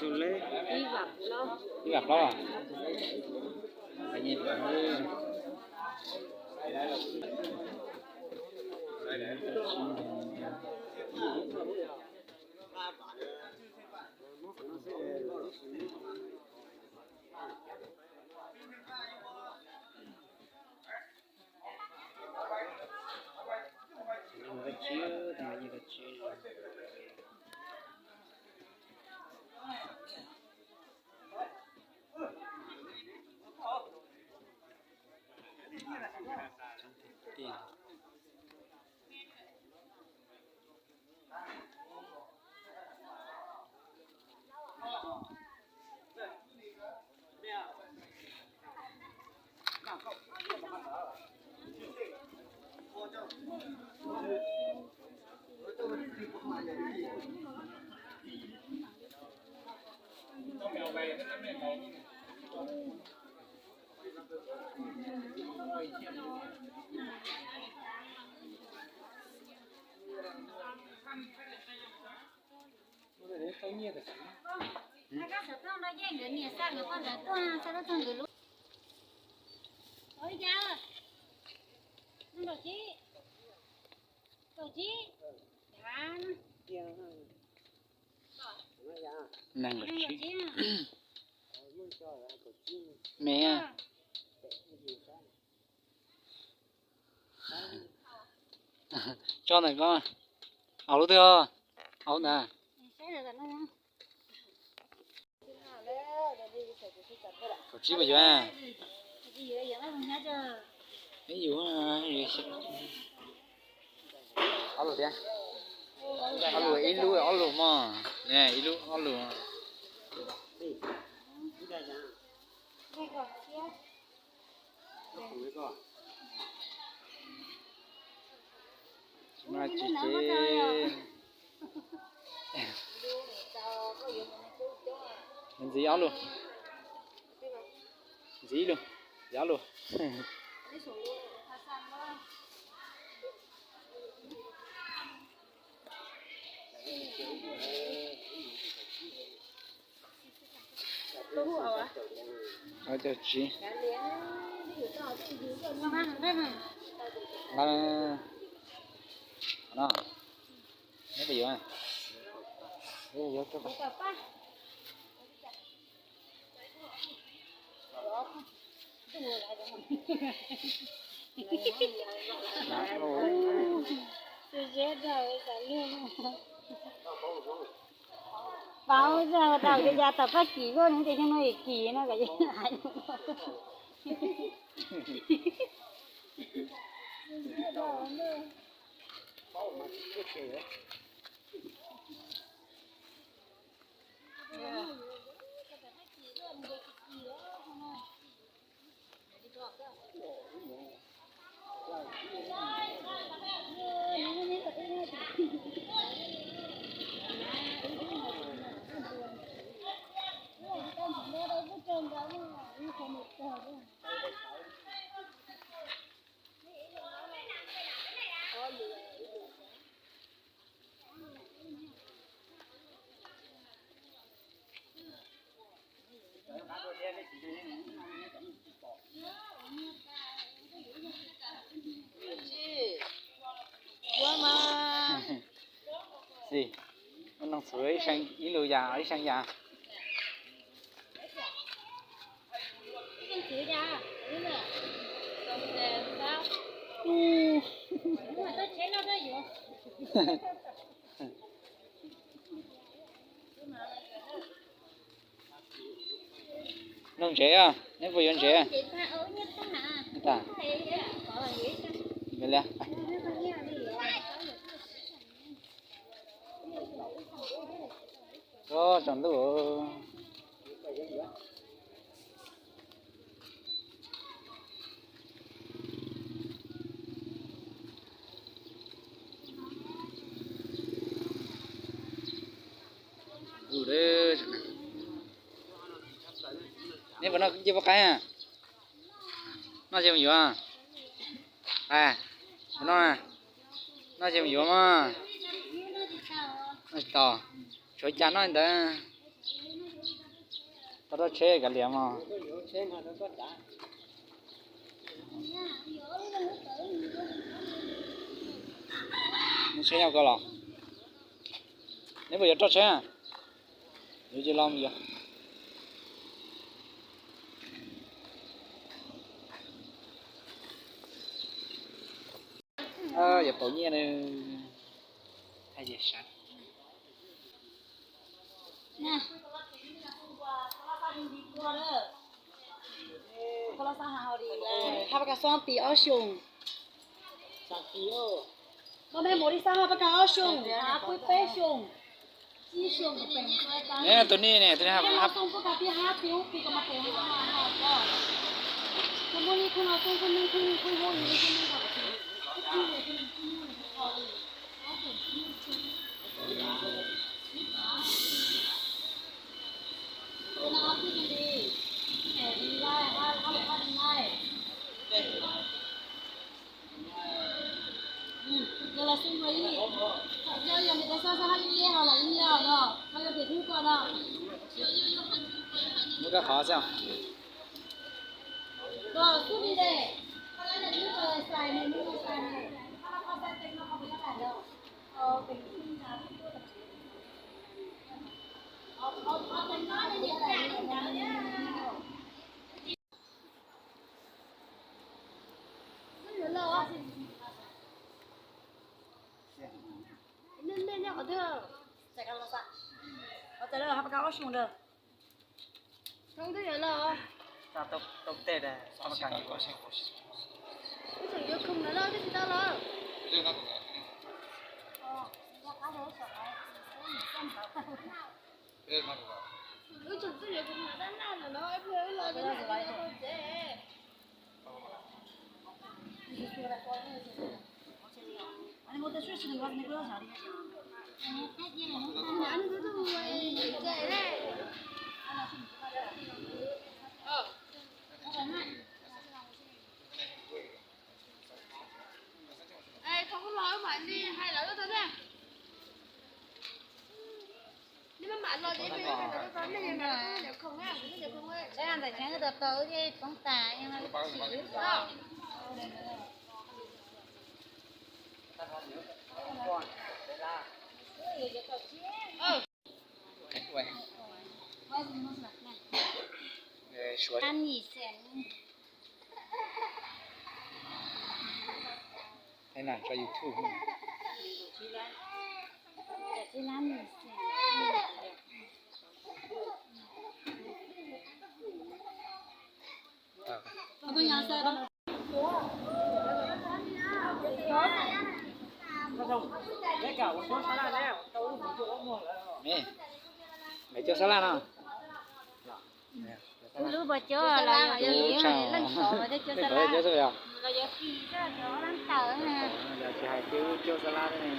Ib vam plaub. Nees nkaum tsib. Me. Tso ntawm ko. Au lub twg os? Au ntawd. Kaum tsib puas yuav? Ib yus, ob lus thiab. Ob lus, ib lub ob lus mog. Ib lub ob lus. Tsis ces ntxiv ob lus. Ntxiv ib lus, ntxiv ob lus. Ob cov tsiv. No, neb puas yuav? Yuav, yuav. Paub tau cov yav tawm paj kim koj nws ces cov no kim no kom Xij, ua noo txhuv ib lus yam ib xeem yam. Noj ntsev os, neb puas yuav ntsev? Tsoom ntuj. Neb puas noj ncauj poj qaib? Noj ces mus yuav. Puas noj? Noj ces mus yuav mog. Noj tsis tau. Tshuav cas noj li ntawd. Tau roj tsheb kav liam mog. Tsheb nyob ko los? Neb puas yuav roj tsheb? Yuav ces los mus yuav. Yuav pauv nyiaj no. Hab pab kas xob tis ob xyoos. Koj me mus li xab hab pab kas ob xyoos, hab pub peb xyoos. Tus nej ne, tus nej hab xoo pab kas tis hab tis ub tis ko mas tes. Koj muab nij khwj no xoo khwj neeg khwj khwj hub yus li khwj neeg ko. Muab rau qhov xwb. Nej nyob qhov twg? Txais los, hab pab kas ob xyoos ntawd. Thoob twb yuav los. Wb tseem yuav khoom ntawd los twb tsis tau los. Wb tseem twb yuav khoom ntawd dab laj ntawm no ib pliag wb los tsev. Ntawm cheeb tau tau ib poob tas, sim wb tso. Suav. Nim xees. Tso YouTube. Maiv cov sab laj no. Lub pov cov los yog leej tod, leej tod cov sab laj los yog fij cov leej tawm. Tsis hais tias cov sab laj ne.